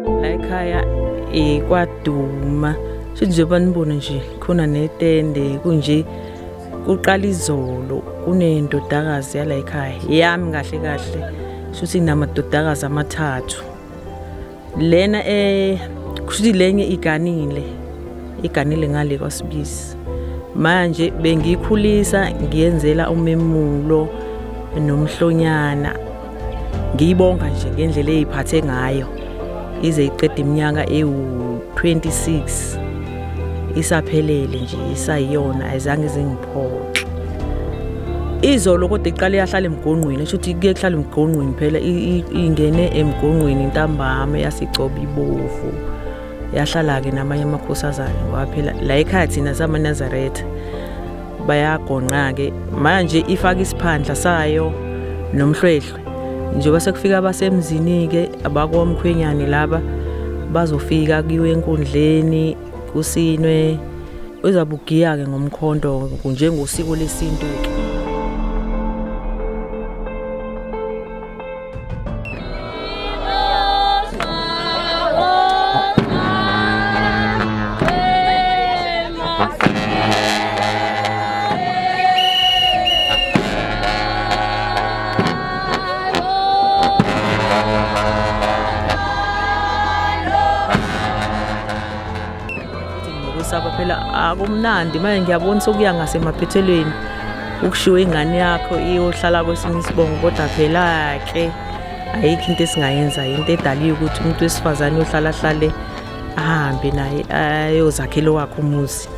La ekhaya kwaDuma shuthi nje banibone nje khona netende kunje kuqala izolo kunendodakazi yala ekhaya yami kahle kahle shuthi namadodakazi amathathu lena kushuthi lenye iganile ngale kwaSibisi. Manje bengikhulisa ngiyenzela umemulo nomhlonyana ngiyibonga nje ngendlela eyiphathe ngayo ize iqede iminyaka ewu26 isaphelele nje isayiyona ayizange zingiphoxe. Izolo kodwa iqale yahlala emgonqweni shuthi kuye kuhlala emgonqweni phela ingene emgonqweni intambama yasicoba ibovu yahlala ke namanye amakhosazana ngoba phela la ekhaya thina samaNazaretha bayagonqa ke manje ifaka isiphandla sayo nomhlwehlwe njengoba sekufika abasemzini ke abakwamkhwenyane laba bazofika kuyiwe enkundleni kusinwe uzabugiya ke ngomkhonto njengosiko lesintu ke. Phela akumnandi manje ngiyabona sokuya ngasemaphethelweni ukushiwa ingane yakho iyohlala kwesinye isibongo kodwa phela ke ayikho into esingayenza into edaliwe ukuthi umuntu wesifazane uyohlala hlale ahambe naye ayozakhela wakhe umuzi.